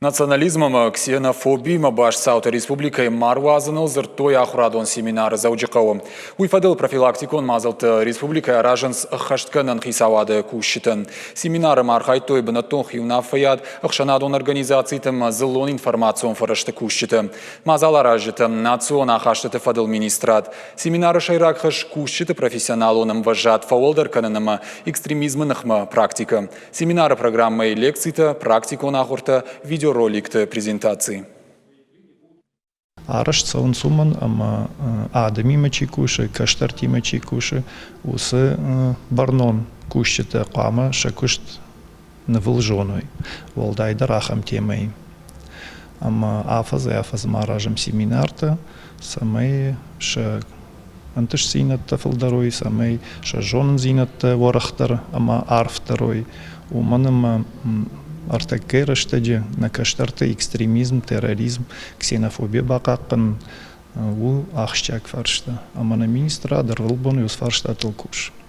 Национализм ӕмӕ ксенофобиимӕ баст цаутӕ республикӕйы ма руадзыныл дзырдтой ахуырадон семинары Дзӕуджыхъӕуы. Уый фӕдыл профилактикон мадзӕлттӕ республикӕйы аразынц ӕххӕстгӕнӕн хицауады кусджытӕн. Семинары ма архайдтой бынӕттон хиуынаффӕйад, ӕхсӕнадон организациты ӕмӕ дзыллон информацион фӕрӕзты кусджытӕ. Мадзаларазджытӕ, национ ахастыты фӕдыл министрад. Семинары сӕйраг хӕс кусджыты профессионалон ӕмвӕзад фӕуӕлдӕр кӕнын ӕмӕ экстремизмы ныхмӕ практикӕ. Семинары программӕйы лекцитӕ, практикон ахуыртӕ, видеороликты презентаци. Арӕзт цӕуынц уымӕн, ӕмӕ адӕмимӕ чи кусы, кӕстӕртимӕ чи кусы, уыцы бӕрнон кусджытӕ хъуамӕ сӕ куыст нывыл зоной, уӕлдайдӕр ахӕм темӕйы. Ӕмӕ афӕдзӕй-афӕдзмӕ аразӕм семинартӕ, цӕмӕй сӕ ӕнтыстдзинӕдтӕ фылдӕр уой, цӕмӕй сӕ зонындзинӕдтӕ уӕрӕхдӕр ӕмӕ арфдӕр уой. Уымӕн ӕмӕ ӕртӕккӕйы рӕстӕджы нӕ кӕстӕрты экстремизм, терроризм, ксенофобия бахъахъхъӕнын у ахсджиаг фарста. Ӕмӕ нӕ министрад ӕрвылбон уыцы фарстатыл кусы.